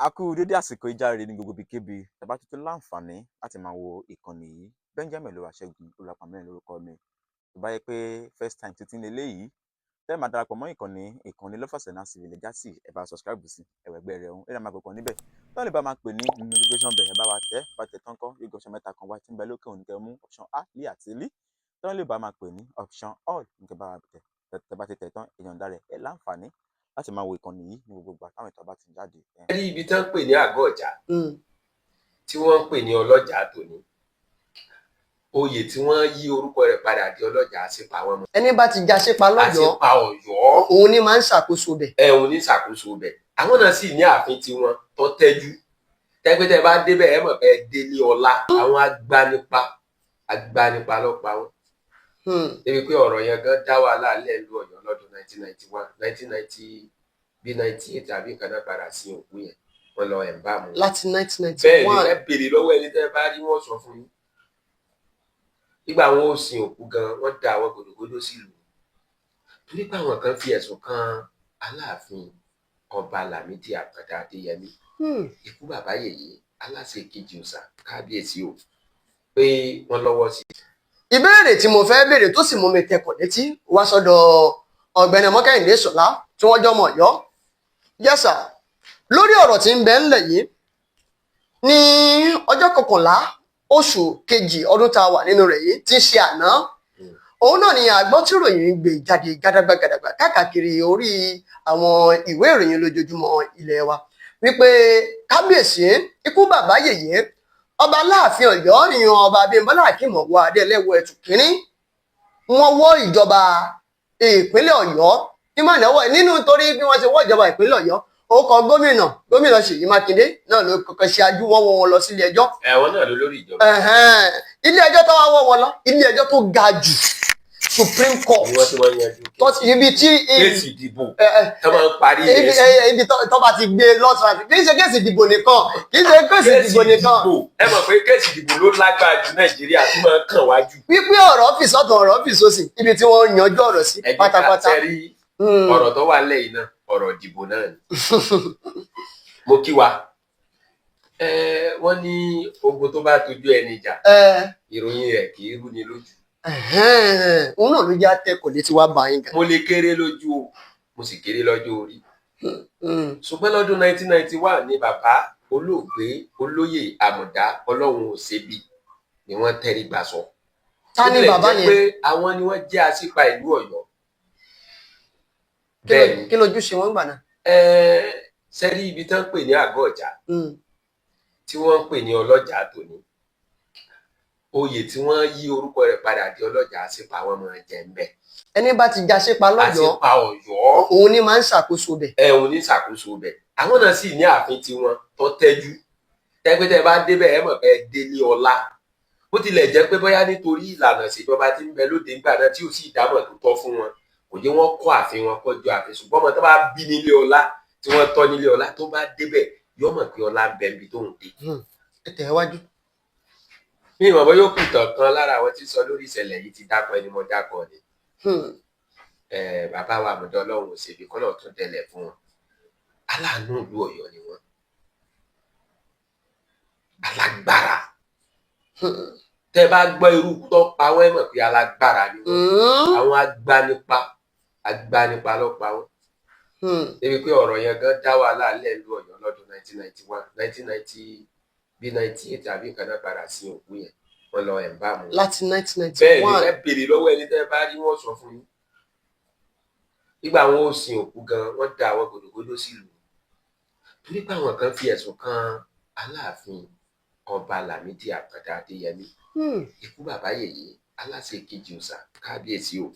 A kú dédé àsìkò ìjáre ní gbogbo ibikíbi tàbá tuntun láǹfààní láti máa wo ìkànnì yìí. Benjamin Olúwaṣẹ́gun Olúwapàmílẹ̀ lórúkọ mi. Tó bá yẹ pé first time tuntun leléyìí tẹ́ máa darapọ̀ mọ́ ìkànnì Lọ́fàsẹ̀nà Civil Legacy, ẹ bá subscribe sí ẹ̀wẹ̀gbẹ́ rẹ̀ ọ̀hún, ẹ̀rọ máa kọ̀ọ̀kan níbẹ̀ tọ́ lè bá máa pè ní notification bell. Ẹ bá wa tẹ́ bá tẹ̀ tán kọ́ yóò gbé option mẹ́ta kan wá tí ń bẹ lókè òní, kẹ́ mú option A, L àti L. Tọ́ lè bá máa pè ní option all ní kẹ́ bá wa tẹ̀. Tẹ́ bá ti tẹ̀ tán, èèyàn dá rẹ̀ ẹ láǹfààní láti máa wo ìkànnì yìí ní gbogbo ìgbà táwọn ìtàn bá ti ń jáde. Rí ibi tán ń pè ní àgọ́ ọ̀jà tí wọ́n ń pè ní ọlọ́jà tòní, oyè tí wọ́n yí orúkọ rẹ̀ padà di ọlọ́jà àṣepa wọn mọ́. Ẹni bá ti já sípa lọ́yọ̀ọ́, àṣepa Ọ̀yọ́, òun ni máa ń ṣàkóso bẹ̀. Ẹ̀hún ní ṣàkóso bẹ̀. Àwọn náà sì ní ààfin tiwọn tó tẹ́jú tẹ́gbẹ́tẹ́ bá débẹ̀, ẹ mọ̀ pé délé ọlá. Àwọn agbanipa ló pa wọ́n, débi pé ọ̀rọ̀ yẹn gan dá wàhálà lẹ́ẹ̀lú Ọ̀yọ́ lọ́dún 1991, 1990 bí 98 àbí nǹkan náà padà sí òkú yẹn, wọ́n lọ ẹ̀ ń bá mu. Láti Bẹ́ẹ̀ ni. 1991. Ẹ béèrè lọ́wọ́ ẹni tẹ́ bá rí, wọ́n sọ fún yín. Nígbà wọn ò sin òkú gan, wọ́n da àwọn gòdògòdò sílùú torí pé àwọn kan fi ẹ̀sùn kan Aláàfin Ọba Lámídì Àtàndá Adéyẹmí, ikú bàbá yèyé, aláṣẹ kejì òòṣà, kábíyèsí o, pé wọ́n lọ́wọ́ sí. Ìbéèrè tí mo fẹ́ béèrè tó sì mú mi tẹkọ̀ létí wá sọ́dọ̀ ọ̀gbẹ́ni Mọ́kẹ́hìndé Ṣọlá tí wọ́n jọmọ Ọ̀yọ́ yẹ́sà lórí ọ̀rọ̀ tí ń bẹ ńlẹ̀ yìí, ní ọjọ́ 11 oṣù kejì ọdún tá a wà nínú rẹ̀ yìí tí ń ṣe àná, òun náà ni àgbọ́ tí ìròyìn gbé jáde gàdàgbà gàdàgbà káàkiri orí àwọn ìwé ìròyìn lójoojúmọ́ ilé wa wípé kábíyèsí, ikú bàbá yèyé, ọba Aláàfin Ọ̀yọ́, ìyàn ọba Abímbọ́lá Akeem Ọwọ́adé Ẹlẹ́wọ̀ Ẹ̀tù kínní, wọ́n wọ́ ìjọba ìpínlẹ̀ Ọ̀yọ́ ìmọ̀lẹ́wọ̀ nínú, torí bí wọ́n ṣe wọ́ ìjọba ìpínlẹ̀ Ọ̀yọ́, ó kọ gómìnà Ṣèyí Mákindé náà ló kọ́kọ́ ṣáájú wọ́n wọ́ wọn lọ sílé ẹjọ́. Ẹ̀wọ̀n náà ló lórí ìjọba. Ilé ẹjọ́ tó wá wọ́ wọn lọ, ilé ẹjọ́ tó ga jù, Supreme Court, ni wọ́n ti wọ́n yanjú ibi tí case ìdìbò tó máa ń parí rẹ̀ sí. Ibi tó bá ti gbé lọ́sàn àti kì í ṣe case ìdìbò nìkan, kì í ṣe case ìdìbò nìkan. Ẹ mọ̀ pé case ìdìbò ló lágbára jù Nàìjíríà tí máa ń kàn wájú. Wípé ọ̀rọ̀ fi sọ́tún, ọ̀rọ̀ fi sósì, ibi tí wọ́n yanjú ọ̀rọ̀ sí pátápátá. Ọ̀rọ̀ tó wà lẹ́yìn náà, ọ̀rọ̀ ìdìbò náà ni. Mo kí wa. Wọ́n ní ogun tó bá tojú ẹni jà, ìròyìn rẹ̀ kì í rúni lójú. Òun náà ló jẹ́ àtẹ̀kọ̀ létí wá bá yín gan. Mo lè kéré lójú o, mo sì kéré lọ́jọ́ orí. Ṣùgbọ́n lọ́dún 1991 ni bàbá olóògbé olóyè Àmọ̀dá Ọlọ́run Òṣèbí ni wọ́n tẹrí gbà sọ. Ta ni bàbá yẹn? Pé àwọn ni wọ́n jẹ́ aṣípa ìlú Ọ̀yọ́. Bẹ́ẹ̀ni. Kí lójúṣe wọn gbà náà? Sẹ́rí ibi tán ń pè ní àgọ́ ọ̀jà tí wọ́n ń pè ní ọlọ́jà tòní, oyè tí wọ́n yí orúkọ rẹ̀ padà di ọlọ́jà àṣepa wọn máa jẹ ń bẹ̀. Ẹni bá ti já sípa lọ́yọ̀ọ́, àṣepa Ọ̀yọ́, òun ni máa ń ṣàkóso bẹ̀. Ẹ̀hún ní ṣàkóso bẹ̀. Àwọn náà sì ní ààfin tiwọn tó tẹ́jú tẹ́gbẹ́tẹ́ bá débẹ̀, ẹ mọ̀ pé délé ọlá. Bó tilẹ̀ jẹ́ pé bóyá nítorí ìlànà ìṣèjọba tí ń bẹ lóde ńgbà náà tí ò sí ìdámọ̀ tó tọ́ fún wọn, kò jẹ́ wọ́n kọ́ ààfin wọn kọjú ààfin. Ṣùgbọ́n ọmọ tó bá bí nílé ọlá, tí wọ́n tọ́ nílé ọlá, tó bá débẹ̀, yóò mọ̀ pé ọlá ń bẹ níbi tó ń dé. Ẹ tẹ̀ wájú. Mi ìmọ̀ bóyá ó kù tàn kan lára àwọn tí ń sọ lórí ìṣẹ̀lẹ̀ yìí ti dákọ̀ ẹni mo dákọ̀ ni. Bàbá wa Àmọ̀dá Ọlọ́run Òṣèbí, kọ́nà tún tẹ̀lẹ̀ fún wọn. Aláàánú ìlú Ọ̀yọ́ ni wọ́n, alágbára. Tẹ́ bá gbọ́ irú tó pa wọ́n, ẹ mọ̀ pé alágbára ni wọ́n. Àwọn agbanipa ló pa wọ́n, débi pé ọ̀rọ̀ yẹn gan dá wàhálà lẹ́ẹ̀lú Ọ̀yọ́ lọ́dún 1991, 1990 bí 98 àbí nǹkan náà padà sí òkú yẹn, wọ́n lọ ẹ̀ ń bá mu. Láti Bẹ́ẹ̀ ni. 1991. Ẹ béèrè lọ́wọ́ ẹni tẹ́ bá rí, wọ́n sọ fún yín. Nígbà wọn ò sin òkú gan, wọ́n da àwọn gòdògòdò sílùú, torí pé àwọn kan fi ẹ̀sùn kan Aláàfin Ọba Lámídì Àtàndá Adéyẹmí, ikú bàbá yèyé, aláṣẹ kejì òòṣà, kábíyèsí o,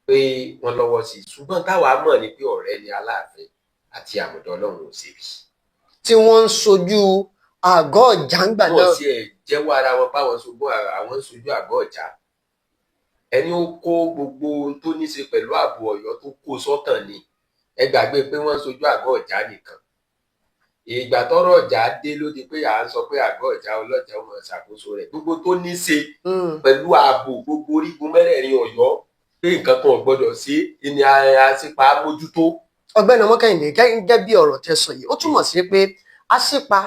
pé wọ́n lọ́wọ́ sí i. Ṣùgbọ́n táwa mọ̀ ni pé ọ̀rẹ́ ni Aláàfin àti Àmọ̀dá Ọlọ́run ò ṣèbí, tí wọ́n ń sojú àgọ́ ọ̀jàǹgbà wọn náà. sì ẹ̀ jẹ́wọ́ ara wọn báwọn ṣojú, àwọn ń ṣojú àgọ́ ọ̀já. Ẹni ó kó gbogbo ohun tó ní ṣe pẹ̀lú ààbò Ọ̀yọ́ tó kó sọ́kàn ni. Ẹ gbàgbé pé wọ́n ń ṣojú àgọ́ ọ̀já nìkan. Ìgbà tọ́rọ̀ ọ̀já dé ló di pé à ń sọ pé àgọ́ ọ̀já, ọlọ́jà ó máa ṣàkóso rẹ̀, gbogbo tó ní ṣe pẹ̀lú ààbò gbogbo orígun mẹ́rẹ̀ẹ̀rin Ọ̀yọ́, pé nǹkan kan ò gbọ́dọ̀ sí ní àṣìpa mójútó. Ọ̀gbẹ́ni Ọmọkẹ́hìndé, gẹ́gẹ́ bí ọ̀rọ̀ tẹ́ sọ yìí, ó túmọ̀ sí pé Aṣípa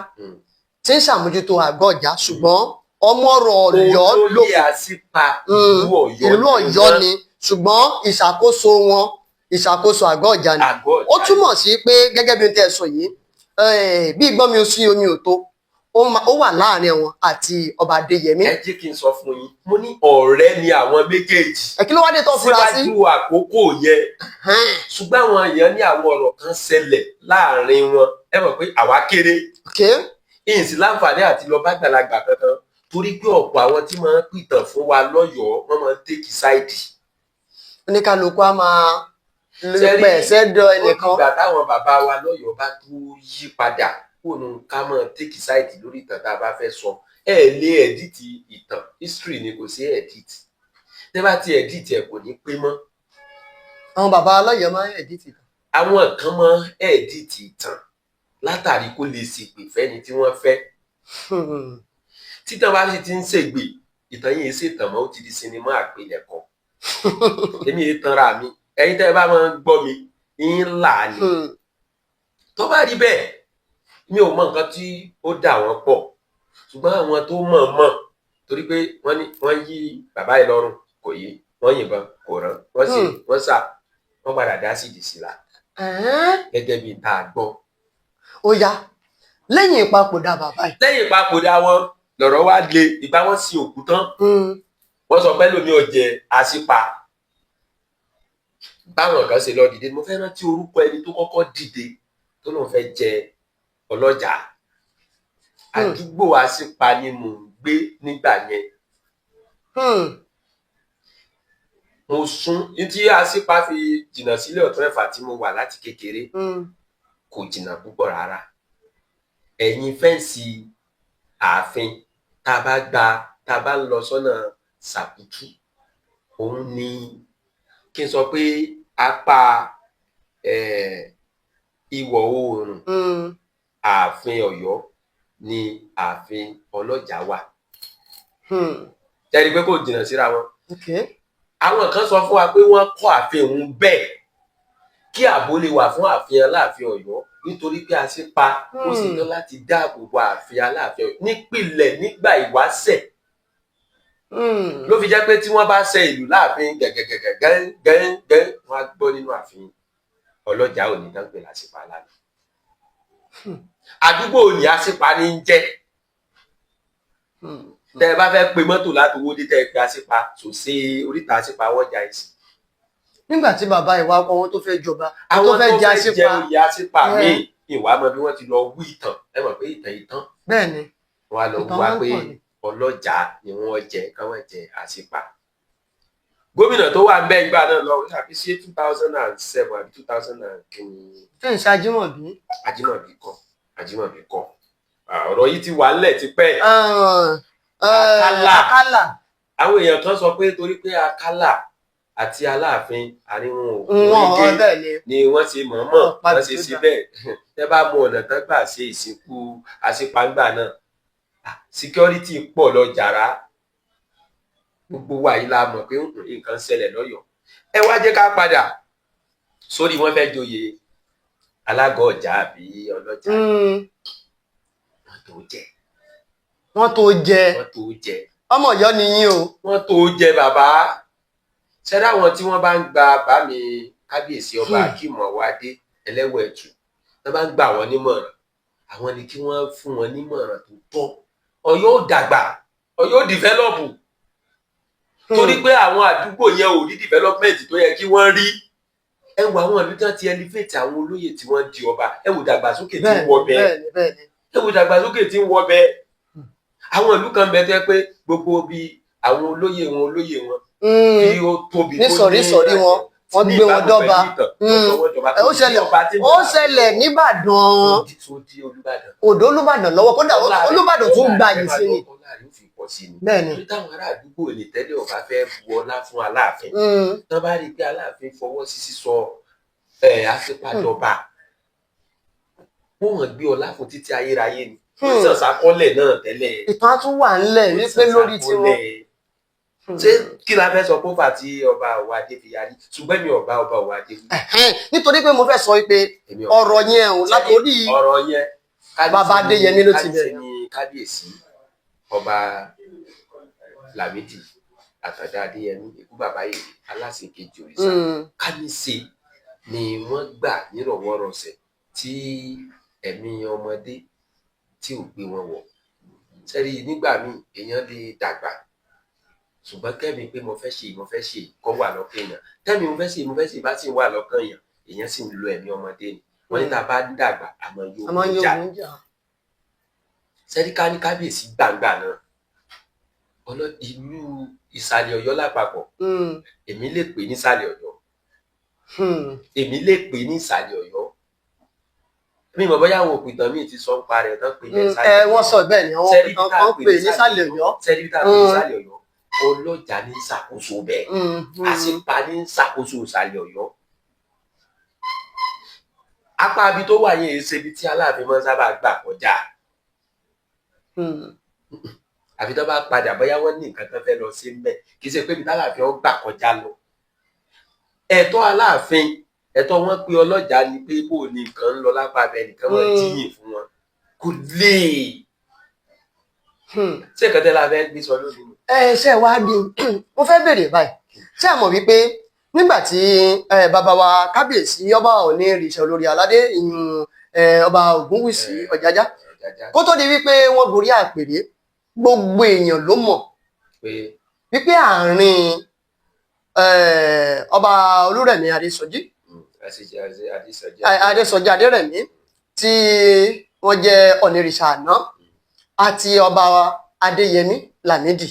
tí ń ṣàmójútó àgọ́ ọ̀já, ṣùgbọ́n ọmọọ̀rọ̀ Ọ̀yọ́ ló Olóyè Aṣípa ìlú Ọ̀yọ́ ìlú Ọ̀yọ́ ni, ṣùgbọ́n ìṣàkóso wọn, ìṣàkóso àgọ́ ọ̀já ni. Àgọ́ ọ̀já. Ó túmọ̀ sí pé gẹ́gẹ́ bí ohun tẹ́ sọ yìí, bí ìgbọ́n mi ò sí omi ò tó, ó wà láàrin wọn àti Ọba Adéyẹmí. Ẹ jẹ́ kí n sọ fún yín, mo ní ọ̀rẹ́ ni àwọn méjèèjì Ẹ kí ló wá dé tó fura sí? síwájú àkókò yẹn. Ṣùgbọ́n àwọn èèyàn ní àwọn ọ̀rọ̀ kan ṣẹlẹ̀ láàrin wọn. Ẹ mọ̀ pé àwa kéré, ìyìn sí láǹfààní àti lọ bá gbàlagbà kankan, torí pé ọ̀pọ̀ àwọn tí máa ń pìtàn fún wa lọ́yọ̀ọ́, wọ́n máa ń take side. Oníkálukú á máa Ṣé rí, pẹ̀ sẹ́dọ̀ ó ẹnìkan. dìgbà táwọn bàbá wa lọ́yọ̀ọ́ bá tó yí padà kó nu ká máa take side lórí ìtàn tá a bá fẹ́ sọ. Ẹ lè edit ìtàn, history ni, kò sí edit. Tẹ́ bá ti edit ẹ̀, kò ní pé mọ́. Àwọn bàbá ọlọ́yọ̀ọ́ máa ń edit ìtàn? Àwọn kan máa ń edit ìtàn látàrí kó lè ṣègbè fẹ́ni tí wọ́n fẹ́. Títàn bá sì ti ń ṣègbè, ìtàn yìí ṣètàn mọ́, ó ti di sinimá àpilẹ̀kọ. Èmi yìí tanra mi, ẹ̀yin tẹ́ ẹ bá máa ń gbọ́ mi ń là á ni. Tó bá rí bẹ́ẹ̀, mi ò mọ nǹkan tí ó dà wọ́n pọ̀, ṣùgbọ́n àwọn tó mọ̀ mọ̀, torí pé wọ́n ní wọ́n yí bàbá yìí lọ́rùn kò yí, wọ́n yìnbọn kò rán, wọ́n sì wọ́n sà, wọ́n padà dá sídìí sí la, gẹ́gẹ́ bí tá a gbọ́. Ó yá, lẹ́yìn ìpapòdà bàbá yìí. Lẹ́yìn ìpapòdà wọn lọ̀rọ̀ wá le. Ìgbà wọn sin òkú tán, wọ́n sọ pé lómi ò jẹ àṣìpa. Báwọn kan ṣe lọ dìde, mo fẹ́ rántí orúkọ ẹni tó kọ́kọ́ dìde tó lóun fẹ́ jẹ ọlọ́jà. Àdúgbò Àṣìpa ni mò ń gbé nígbà yẹn. Mo sún ní tí Àṣìpa fi jìnnà sílé ọ̀tún ẹ̀fà tí mo wà láti kékeré, kò jìnnà púpọ̀ rárá. Ẹ̀yìn fence ààfin, tá a bá gba, tá a bá ń lọ sọ́nà Sàkútú, òun ni kí n sọ pé apá ìwọ̀ oòrùn ààfin Ọ̀yọ́ ni ààfin ọlọ́jà wà. Tẹ́rí pé kò jìnnà síra wọn. Àwọn kan sọ fún wa pé wọ́n kọ́ ààfin òun bẹ́ẹ̀ kí ààbò lè wà fún ààfin Aláàfin Ọ̀yọ́, nítorí pé Aṣípa ó sì tán láti dáàbò bo ààfin Aláàfin Ọ̀yọ́ nípìnlẹ̀ nígbà ìwáṣẹ̀. Ló fi jẹ́ pé tí wọ́n bá ṣe ìlú láàfin gẹ̀gẹ̀gẹ̀gẹ̀ gẹ́gẹ́gẹ́, wọ́n á gbọ́ nínú ààfin ọlọ́jà òní tán pè láṣípa lánàá. Àdúgbò òní Aṣípa ní í jẹ́. Tẹ́ ẹ bá fẹ́ pe mọ́tò láti Owódé, tẹ́ ẹ pe Aṣípa sòsé, oríta Aṣípa wọ́n já ẹ sí. Nígbà tí bàbá ìwà ọkọ wọn tó fẹ́ jọba, tó Àwọn fẹ́ tó jẹ fẹ́ jẹ Aṣípa, oyè Aṣípa míì, ìwà mọ bí wọ́n ti lọ wí ìtàn. Ẹ mọ̀ pé ìtàn ìtàn, Bẹ́ẹ̀ ni. wọ́n á lọ Ìtàn wá máa ń pé pọ̀ ni. ọlọ́jà ni wọ́n jẹ, káwọn jẹ Aṣípa. Gómìnà tó wà ń bẹ́ ìgbà náà lọ, àbí ṣé 2007 àbí two thousand and kìíní? Tí ń ṣe Ajímọ̀bí? Ajímọ̀bí kọ́, Ajímọ̀bí kọ́. Ọ̀rọ̀ yìí ti wà ńlẹ̀ tipẹ́. Àkàlà. Àkàlà. Àwọn èèyàn kan sọ pé torí pé Akálà àti Aláàfin àríwọ̀n Wọn ògúnrégé bẹ́ẹ̀ ni. ni wọ́n ṣe mọ̀ọ́mọ̀ Ọ̀pá wọ́n ṣe tó sí dà. bẹ́ẹ̀. Tẹ́ bá mọ ọ̀nà tán gbà ṣe ìsìnkú Aṣípàǹgbà náà, security pọ̀ lọ jàrá. Gbogbo wa yìí la mọ̀ pé nǹkan ń ṣẹlẹ̀ lọ́yọ̀ọ́. Ẹ wá jẹ́ ká padà sórí wọ́n fẹ́ joyè alágọ̀ ọjà àbí ọlọ́jà. Wọ́n tó jẹ. Wọ́n tó jẹ. Wọ́n tó jẹ. Ọmọ Ọ̀yọ́ ni yín o. Wọ́n tó jẹ bàbá. Ṣẹlẹ àwọn tí wọ́n bá ń gba bá mi kábíyèsí ọba Akeem Ọwádé Ẹlẹ́wọ̀ Ẹ̀tù, wọ́n bá ń gbà wọ́n nímọ̀ràn, àwọn ni kí wọ́n fún wọn nímọ̀ràn tó tọ́. Ọ̀yọ́ ò dàgbà, Ọ̀yọ́ ò develop, torí pé àwọn àdúgbò yẹn ò rí development tó yẹ kí wọ́n rí. Ẹ wo àwọn ìlú tán ti elevate àwọn olóyè tí wọ́n di ọba, ẹ wò dàgbàsókè tí ń Bẹ́ẹ̀ni, wọ bẹ́ẹ̀. bẹ́ẹ̀ni, bẹ́ẹ̀ni. Ẹ wò dàgbàsókè tí ń wọ bẹ́ẹ̀. Àwọn ìlú kan bẹ tẹ́ pé gbogbo bí àwọn olóyè wọn tí ó tóbi Ní tó sọ̀rí sọ̀rí wọn, wọ́n ní gbé wọn ìbámu dọ́ba. pẹ̀lú ìtàn, wọ́n sọ wọ́n dọba. Ẹ, ó Kò sí ṣẹlẹ̀ ọba tí ń ó bẹ láàfin ṣẹlẹ̀ nìbàdàn. tó di Olúbàdàn. Òdó Olúbàdàn lọ́wọ́, kódà Olúbàdàn tún gba yìí sí ni. Ọlá rẹ̀ ó fi pọ̀ sí ni. Bẹ́ẹ̀ni. Torí táwọn ará àdúgbò lè tẹ́lẹ̀ ọba fẹ́ bu ọlá fún Aláàfin, tán bá rí i pé Aláàfin fọwọ́ sí sísọ ẹ̀ àṣepadọba, wọ́n hàn gbé ọlá fún títí ayérayé ni. Wọ́n sàn sákọ́lẹ̀ náà tẹ́lẹ̀. Ìtàn á tún wà ńlẹ̀ Wọ́n wípé sàn lórí tiwọn. sákọ́lẹ̀. Ṣé kí la fẹ́ sọ pé ó fà tí ọba Ọ̀wọ́adé fi yarí? Ṣùgbọ́n mi ọba Ọ̀wọ́adé wí. Ẹ̀hẹ́n, nítorí pé mo fẹ́ sọ wípé Èmi ọba. ọ̀rọ̀ yẹn ò látòrí Ọ̀rọ̀ yẹn, Bàbá Adéyẹmí ló ti bẹ̀rẹ̀. Kábíyèsí ní kábíyèsí ọba Lámídì Àtàndá Adéyẹmí, ikú bàbá yìí, aláṣẹ kejì òrìṣà, káníṣe ni wọ́n gbà nírọ̀wọ́rọsẹ̀ tí ẹ̀mí ọmọdé tí ò gbé wọn wọ̀ sẹ́rí. Nígbà míì èèyàn lè dàgbà, ṣùgbọ́n kẹ́mi pé mo fẹ́ ṣe, mo fẹ́ ṣe kọ́ wà lọ́kàn èèyàn. Tẹ́mi mo fẹ́ ṣe, mo fẹ́ ṣe bá sì ń wà lọ́kàn èèyàn, èèyàn sì ń lo ẹ̀mí ọmọdé ni. Wọ́n ní tá a bá ń dàgbà, àmọ́ yóò Àmọ́ yóò jà. gùn jà. Sẹ́rí, ká ní kábíyèsí gbàǹgbà náà ọlọ́ ìlú ìsàlẹ̀ Ọ̀yọ́ lápapọ̀, èmi lè pè ní ìsàlẹ̀ Ọ̀yọ́. Èmi lè pè ní ìsàlẹ̀ Ọ̀yọ́. Mi mọ̀ bóyá àwọn òpìtàn míì ti sọ ń parẹ́ tán pè ní ìsàlẹ̀ Ẹ wọ́n sọ bẹ́ẹ̀ ni, àwọn Sẹ́rí òpìtàn tá a kan pè pè ní nísàlẹ̀ Ọ̀yọ́. Sẹ́rí tá a pè ní ìsàlẹ̀ Ọ̀yọ́, ọlọ́jà ní ṣàkóso bẹ́ẹ̀, àṣìpa ní ṣàkóso ìsàlẹ̀ Ọ̀yọ́. Apá ibi tó wà yẹn èsè ibi tí Aláàfin máa ń sábà gbà kọjá, àfi tó bá padà bóyá wọ́n ní nǹkan tó fẹ́ lọ sí mbẹ̀. Kì í ṣe pé ibi táláàfin ó gbà kọjá lọ. Ẹ̀tọ́ Aláàfin, ẹ̀tọ́ wọn pé ọlọ́jà ni pé bó ni nǹkan ń lọ lápá abẹ nìkan wọn jíyìn fún wọn kò lè ṣé nǹkan tẹ́lá fẹ́ gbé sọ lónìí nù. Ẹ ṣe wá bí mo fẹ́ bèrè báyìí, ṣé ẹ mọ̀ wípé nígbà tí bàbá wa kábíyèsí ọba Ọọ̀ni ìrìṣà olórí aládé ìyún ọba Ògúnwùsì Ọ̀jájá, Ọ̀jájá, kó tó di wípé wọ́n gorí àpèrè, gbogbo èèyàn ló mọ̀ pé wípé àárín ọba Olúrẹ̀mí Adésọjí, Adésọjí, Adésọjí Adérẹ̀mí tí wọ́n jẹ́ Ọ̀nìrìṣà àná, àti ọba Adéyẹmí Lámídì,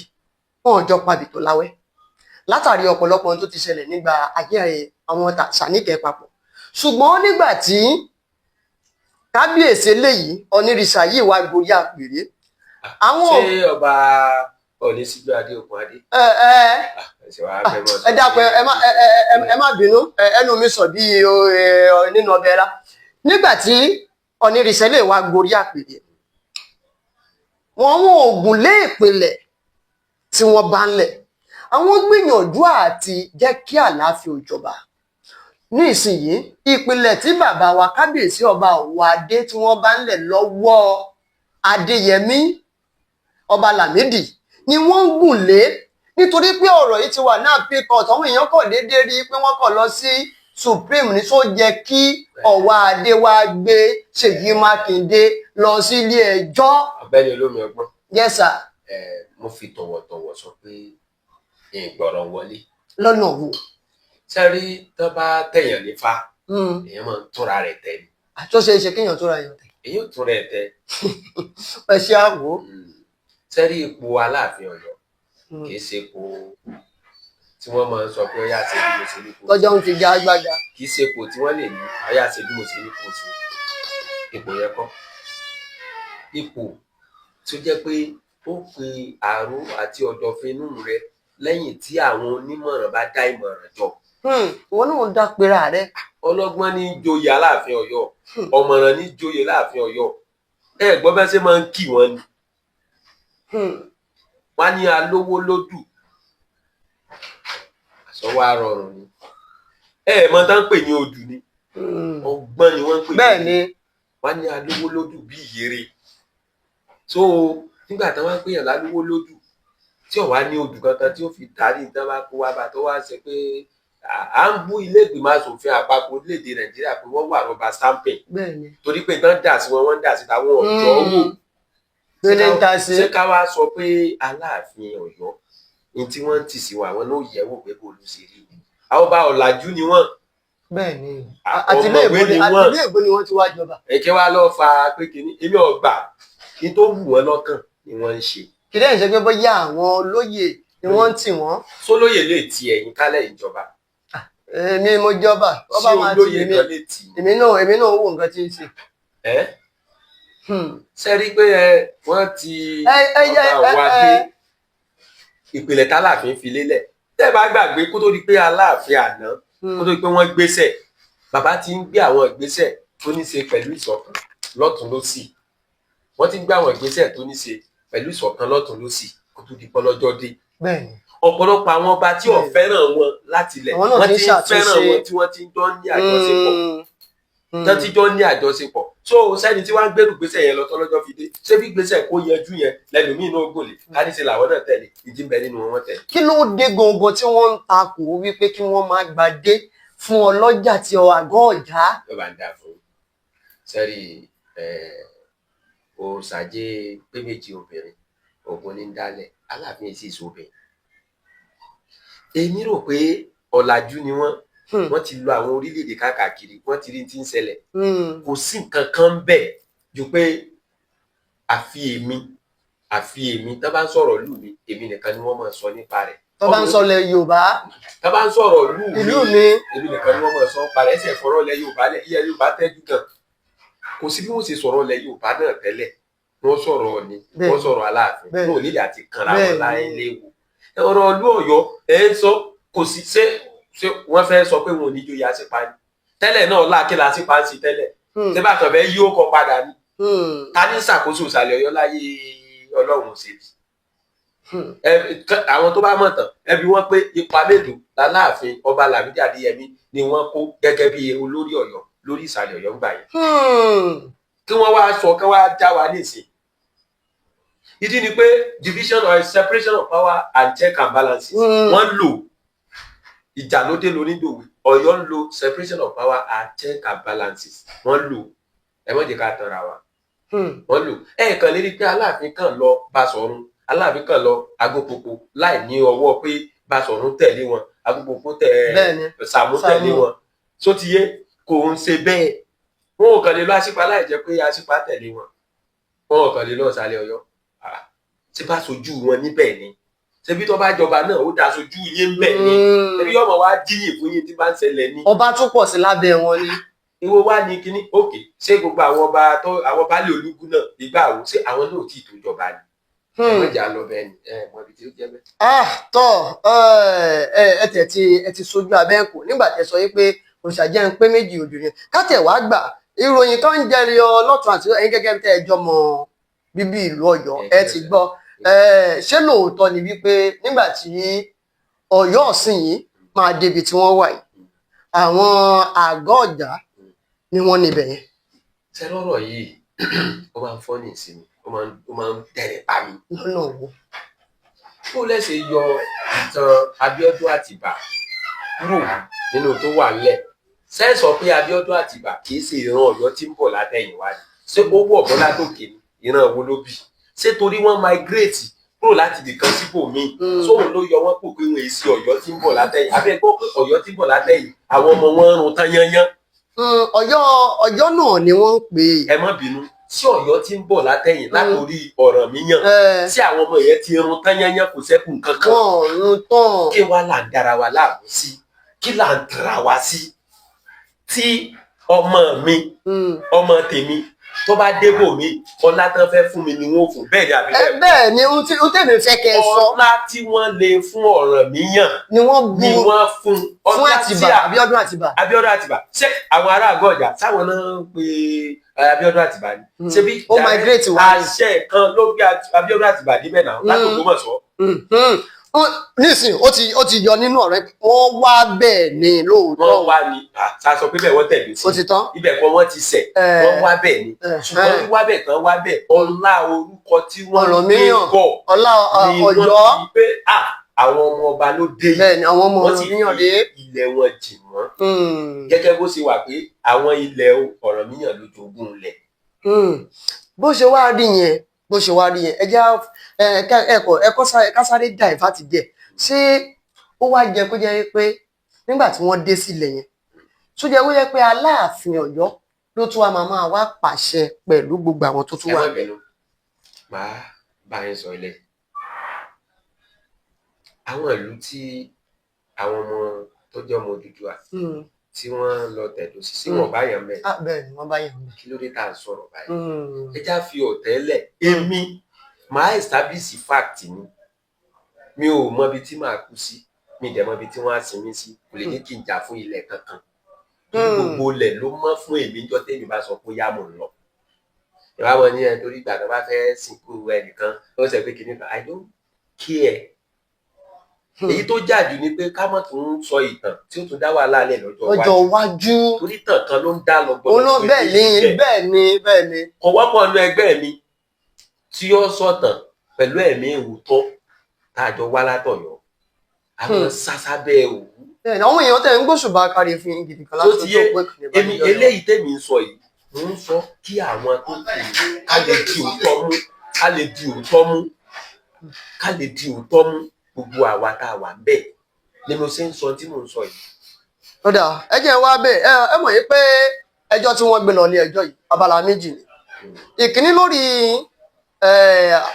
wọn jọ pabì tó láwẹ́ látàrí ọ̀pọ̀lọpọ̀ ohun tó ti ṣẹlẹ̀ nígbà ayé àwọn Sàníkẹ́ papọ̀. Ṣùgbọ́n nígbà tí kábíyèsí eléyìí Ọ̀nìrìṣà yìí wá gorí àpèrè, àwọn Ṣé ọba Ọọ̀ni Síjú Adé Okùn Adé? Ẹ ẹ. Ẹ wàá fẹ́ mọ́ sọ. Ẹ dákun, ẹ má bínú, ẹnu mi sọ bí nínú ọbẹ̀ la. Nígbà tí Ọ̀nìrìṣà lè wá gorí àpèrè, wọn wọn ògùn lé ìpìlẹ̀ tí wọ́n bá ń lẹ̀, àwọn gbìyànjú àti jẹ́ kí àlàáfíà ó jọba. Ní ìsinyìí, ìpìlẹ̀ tí bàbá wa kábíyèsí ọba Ọ̀wọ́adé tí wọ́n bá ń lẹ̀ lọ́wọ́ Adéyẹmí ọba Lámídì ni wọ́n ń gùn lé, nítorí pé ọ̀rọ̀ yìí ti wà ní appeal court. Àwọn èèyàn kàn déédéé rí i pé wọ́n kàn lọ sí Supreme ní só jẹ́ kí Ọ̀wọ́adé wá gbé Ṣèyí Mákindé lọ sí ilé ẹjọ́. Ọ̀gbẹ́ni olómi ọgbọ́n. Yes sir. Ẹ mo fi tọ̀wọ̀tọ̀wọ̀ sọ pé ìgbọ̀rọ̀ wọlé. Lọ́nà wo? Sẹ́rí, tó bá tẹ̀yàn nífa, èèyàn máa ń túnra rẹ̀ tẹ̀ ni. Àtúnṣe ṣe kéèyàn tó ra èèyàn tẹ̀. Èèyàn ò túnra ẹ̀ tẹ̀. Ẹ ṣe àwò. Sẹ́rí, ipò Aláàfin Ọ̀yọ́ kì í ṣe ipò tí wọ́n máa ń sọ pé ọyá ṣe bí mo ṣe ní kò sí. Tọ́jọ́ ń fi ga agbága. Kì í ṣe ipò tí wọ́n lè ní ọyá ṣe bí mo ṣe ní kò sí. Ipò yẹn kọ́, ipò tó jẹ́ pé ó pe àrò àti ọ̀dọ̀fin inú rẹ lẹ́yìn tí àwọn onímọ̀ràn bá dá ìmọ̀ràn jọ. Ìwọ náà ń dá pera rẹ. Ọlọ́gbọ́n ní í joyè Aláàfin Ọ̀yọ́, ọ̀mọ̀ràn ní í joyè Láàfin Ọ̀yọ́. Ẹ gbọ́ bẹ́ẹ̀ ṣe máa ń kì wọ́n ni. Wọ́n á ní alówó lódù, àsọwọ́ àrọ̀rùn ni. Ẹ mọ̀ tán pè ní odù ni, ọgbọ́n ni wọ́n ń pè ní. Bẹ́ẹ̀ ni. Wọ́n á ní alówó lódù bí ìyèrè. So nígbà tí wọ́n ń pèèyàn lálówó lódù tí ò wá ní odù kankan tí ó fi darí tán bá kó wá bá tó wá ṣe pé à ń bú ilé ìgbìmọ̀ asòfin àpapọ̀ orílẹ̀-èdè Nàìjíríà pé wọ́n wà rubber stamping, Bẹ́ẹ̀ ni. torí pé tán dà sí wọn, wọ́n ń dà sí táwọn ọ̀dọ́ wò. Gbélé ń ta sí. Ṣé ká wá sọ pé Aláàfin Ọ̀yọ́ ní tí wọ́n ń tì sí wa, àwọn náà yẹ̀ wò pé kò ló ṣe rí? Àwọn ọba ọ̀làjú ni wọ́n. Bẹ́ẹ̀ ni, àti ilé Ọ̀mọ̀wé èbó ni ni àti wọ́n. ilé èbó ni wọ́n ti wá jọba. Èké wa lọ fa pé kínní, èmi ọgbà kí tó wù wọ́n lọ́kàn ni wọ́n ń ṣe. Kì í dẹ́yìn ṣe pé bóyá àwọn olóyè ni wọ́n ń tì wọ́n. Sólóyè lè ti ẹ̀yìn kálẹ̀ ìjọba? Èmi mo jọba, wọ́n bá Sí máa tì olóyè mí. kan lè tì í? Èmi náà wò nǹkan tí ń ṣe. Ẹ́ ṣe rí pé ẹ wọ́n ti Ẹ ẹ ẹ ọba ẹ wa ẹ dé ìpìlẹ̀ tálàfin fi lélẹ̀. Tẹ́ ẹ bá gbàgbé, kó tó di pé Aláàfin àná, kó tó di pé wọ́n gbéṣẹ̀, bàbá ti ń gbé àwọn ìgbésẹ̀ tó ní ṣe pẹ̀lú ìṣọ̀kan lọ́tùn lósì. Wọ́n ti ń gbé àwọn ìgbésẹ̀ tó ní ṣe pẹ̀lú ìṣọ̀kan lọ́tùn lósì kó tó di pọ́lọ́jọ́ dé. Bẹ́ẹ̀ ni. Ọ̀pọ̀lọpọ̀ àwọn ọba tí ò fẹ́ràn wọn láti ilẹ̀, Àwọn náà wọ́n ti ń ti ń fẹ́ràn ṣàtúnṣe. wọn, tí wọ́n ti ń jọ ní àjọṣepọ̀, tán ti jọ ní àjọṣepọ̀. So sẹ́ni tí wọ́n á gbèrú gbèsè yẹn lọ tọ́lọ́jọ́ fi dé, ṣé bí gbèsè kó yanjú yẹn lẹ́lòmíì náà gòlè ká ní ṣe làwọn náà tẹ̀lé ìdí ń bẹ nínú wọn tẹ̀lé. Kí ló dé gangan tí wọ́n ń takò wípé kí wọ́n máa gbadé fún ọlọ́jà tí àgọ́ ọ̀já? Ló bá ń dà fún sẹ́rí òòsàjé pé méjì obìnrin ògùn ní ń dálẹ̀, Aláàfin sì sọ obìnrin. Èmi rò pé ọ̀làjú ni wọ́n. Wọ́n ti lọ àwọn orílẹ̀-èdè káàkiri, wọ́n ti rí tí ń ṣẹlẹ̀. Kò sí nǹkan kan bẹ́ẹ̀ ju pé àfi èmi, àfi èmi. Tá bá ń sọ̀rọ̀ ìlú mi, èmi nìkan ni wọ́n máa sọ nípa rẹ̀. Tó bá ń sọ ilẹ̀ Yorùbá, Tá bá ń sọ̀rọ̀ ìlú mi, ìlú mi, èmi nìkan ni wọ́n máa sọ nípa rẹ̀. Ẹsẹ̀ fọ̀rọ̀ lẹ̀ Yorùbá lẹ̀, ilẹ̀ Yorùbá tẹ́jú gan. Kò sí bí wọ́n ṣe sọ̀rọ̀ lẹ̀ Yorùbá náà tẹ́lẹ̀, wọ́n sọ̀rọ̀ ni wọ́n sọ̀rọ̀ Aláàfin, wọn ò nílẹ̀ àti kanra wọn láyé léwu. Ọ̀rọ̀ ìlú Ọ̀yọ́ ẹ̀ ń sọ, kò sí ṣé wọ́n fẹ́ sọ pé wọn ò ní joyè Aṣípa ni tẹ́lẹ̀ náà? Láàkí la Aṣípa ń ṣe tẹ́lẹ̀? Ṣé bá kàn fẹ́ yí ó kọ padà ni? Ta ní ṣàkóso ìsàlẹ̀ Ọ̀yọ́ láyé Ọlọ́run ṣèbí? Àwọn tó bá mọ̀ tán, ẹ bi wọ́n pé ipa mélòó l'Aláàfin ọba Lámídì Adéyẹmí ni wọ́n kó gẹ́gẹ́ bí olórí Ọ̀yọ́ lórí ìsàlẹ̀ Ọ̀yọ́ ńgbà yẹn, kí wọ́n wá sọ, kí wọ́n wá já wa nísìn. Ìdí ni pé division or separation of power and check and balances wọ́n lò. Ìjà ló dé lónídòwe. Ọ̀yọ́ ń lo separation of power and check and balances, wọ́n lò. Ẹ má jẹ́ ká tanra wa. Wọ́n lò. Ẹ kàn lè rí pé Aláàfin kàn lọ Basọ̀run, Aláàfin kàn lọ Agopopo láì ní ọwọ́ pé Basọ̀run tẹ̀lé wọn, Agopopo tẹ̀, Sàámú tẹ̀lé wọn. Só ti yé, kò ń ṣe bẹ́ẹ̀. Wọn ò kàn lè lọ Aṣípa láì jẹ́ pé Aṣípa tẹ̀lé wọn. Wọn ò kàn lè lọ ìsàlẹ̀ Ọ̀yọ́. Ṣé bá sojú wọn níbẹ̀ ni? Ṣebí tó bá jọba náà, ó dá sojú yín ń bẹ̀ ni? Ṣebí yọmọ wá jíyìn fún yín tí bá ń ṣẹlẹ̀ ni? Ọba tún pọ̀ sí lábẹ́ wọn ni. Ìwọ wá ní kíní òkè. Ṣé gbogbo àwọn ọba tó àwọn baálé olúgun náà ìgbà wo, ṣé àwọn náà ò tí ì tó jọba ni? Ẹ má jà lọ bẹ́ẹ̀ ni, ẹ mọ ibi tí ó jẹ́ bẹ́ẹ̀. Ah, tọ́ ẹ ẹ tẹ̀ tí ẹ ti sojú abẹ́ kò nígbà tẹ sọ yìí pé òòṣà jẹ́ ń pé méjì obìnrin. Kátẹ̀ wá gbà, ìròyìn kan ń jẹyọ lọ́tún àti ẹ̀yin gẹ́gẹ́ bí tẹ́ ẹ jọmọ bíbí ìlú Ọ̀yọ́, ẹ ti gbọ́. Ṣé lóòótọ́ ni wípé nígbà tí Ọ̀yọ́ ọ̀sìn yìí máa débi tí wọ́n wà yìí, àwọn àgọ́ ọ̀já ni wọ́n níbẹ̀ yẹn? Ṣé lọ́rọ̀ yìí, ó máa ń fọ́ ní ìsinmi, ó máa ń dẹ̀rẹ̀ pa mi. Lọ́nà wo? Kó lẹ́sẹ̀ yọ ìtàn Abíọ́dún Àtìbà kúrò nínú tó wà ńlẹ̀. Ṣé sọ pé Abíọ́dún Àtìbà kì í ṣe ìran Ọ̀yọ́ tí ń bọ̀ látẹ̀yìnwá ni? Ṣé ó wọ̀ bọ́lá tókè ni? Ìran wo ló bí? Ṣé torí wọ́n migrate kúrò láti ibìkan síbòmíì, sóun ló yọ wọ́n pò pé wọ́n èsì Ọ̀yọ́ tí ń bọ̀ látẹ̀yìn? Abẹ́ gbọ́ pé Ọ̀yọ́ tí ń bọ̀ látẹ̀yìn, àwọn ọmọ wọn ń run tán yányán. Ọ̀yọ́ náà ni wọ́n ń pè é. Ẹ má bínú, sí Ọ̀yọ́ tí ń bọ̀ látẹ̀yìn látòrí Ọ̀rànmíyàn, sí àwọn ọmọ yẹn ti run tán yányán, kò ṣẹ́kù nǹkan kan? Wọ́n ò run tán. Kí wá là ń dára wa láàmú sí? Kí là ń tara wa sí? Tí ọmọ mi, ọmọ tèmi tó bá débò mi, ọlá tán fẹ́ fún mi ni wọ́n fún bẹ́ẹ̀ ni, àbí bẹ́ẹ̀? Bẹ́ẹ̀ ni, ohun tèmi fẹ́ kẹ́ ẹ sọ. Ọlá tí wọ́n lè fún Ọ̀rànmíyàn ni wọ́n bu ni wọ́n fún. Fún Ọlá tí Àtìbà, Abíọ́dún Àtìbà. Abíọ́dún Àtìbà, ṣé àwọn ará àgọ́ ọjà sáwọn náà ń pe Abíọ́dún Àtìbà ni? Ṣebí Ó migrate wá ni. àṣẹ kan ló gbé Abíọ́dún Àtìbà débẹ̀ náà láti Ògbómọ̀ṣọ́. Nísìn ó ti yọ nínú ọ̀rẹ́, wọ́n wá bẹ́ẹ̀ ni lóòótọ́. Wọ́n wá ní àṣà sọ pé bẹ́ẹ̀ wọ́n tẹ̀lé sí. Ó ti tán. Ibẹ̀ kọ́ wọ́n ti ṣẹ̀. Wọ́n wá bẹ́ẹ̀ ni, ṣùgbọ́n wíwá bẹ́ẹ̀ tán wá bẹ́ẹ̀, ọlá orúkọ tí wọ́n gbé Ọ̀rànmíyàn. bọ̀ Ọlá ni wọ́n Ọ̀yọ́. fi pé àwọn ọmọ ọba ló dé yìí. Bẹ́ẹ̀ ni, àwọn ọmọ Wọ́n sì Ọ̀rànmíyàn fi dé. ilẹ̀ wọn jì wọ́n, gẹ́gẹ́ bó ṣe wà pé àwọn ilẹ̀ Ọ̀rànmíyàn ló jogún ilẹ̀. Bó ṣe wá rí yẹn, bó ṣe wá rí yẹn, ẹ jẹ́ ẹkọ ẹkọ ká sáré divert díẹ̀. Ṣé ó wá jẹ kó jẹ́ pé nígbà tí wọ́n dé sílẹ̀ yẹn, Tó jẹ́ wípé pé Aláàfin Ọ̀yọ́ ló tún wá máa wá pàṣẹ pẹ̀lú gbogbo àwọn tó tún Ẹ wà. má bínú, màá bá yín sọ ilé. Àwọn ìlú tí àwọn ọmọ tó jẹ́ ọmọ Odùduwà tí wọ́n lọ tẹ̀dó sí, sí wọn bá yàn mẹ́? Ah, bẹ́ẹ̀ ni, wọ́n bá yàn mí. Kí ló dé tá à ń sọ̀rọ̀ báyìí? Ẹ já fi ọ̀tẹ̀ lẹ̀. Èmi màá establish fact ni. Mi ò mọ ibi tí màá kú sí, mi dẹ̀ mọ ibi tí wọ́n á sin mí sí. Kò lè ní kí n jà fún ilẹ̀ kankan. Gbogbo ilẹ̀ ló mọ́ fún èmi níjọ́ tẹ́mi bá sọ pé yá, mò ń lọ. Ìwà wọn ní ẹ torí ìgbà tó bá fẹ́ sìnkú ẹnìkan, ó sọ pé kìnìún kan. I don't care. Èyí tó jà jù ni pé ká má tún sọ ìtàn tí ó tún dá wàhálà lẹ̀ lọ́jọ́ Ọjọ́ iwájú, iwájú. torí ìtàn kan ló ń dá lọ. Òun náà, bẹ́ẹ̀ ni, bẹ́ẹ̀ ni, bẹ́ẹ̀ ni. Kò wọ́pọ̀ nínú ẹgbẹ́ mi tí ó sọ̀tàn pẹ̀lú ẹ̀mí ìwòtọ́ tá a jọ wá látọ̀yọ́, àwọn sásábẹ́ òwú. Bẹ́ẹ̀ ni, àwọn èèyàn tẹ̀ ń gbóṣùbà kárí fún yín gidi kan Tó láti ti yé tó pé kìnìún bá èmi níjọ́ náà. Eléyìí tèmi ń sọ yìí, mò ń sọ kí àwọn tó kù ká lè di òótọ́ mú, ká lè di òótọ́ mú, ká lè di òótọ́ mú. Gbogbo àwa tá a wà ń bẹ̀ ni mo ṣe ń sọ tí mò ń sọ yìí. Ó dáa, ẹ jẹ́ wá bẹ́ẹ̀. Ẹ mọ̀ yìí pé ẹjọ́ tí wọ́n gbé lọ ní ẹjọ́ yìí, abala méjì ni. Ìkíní lórí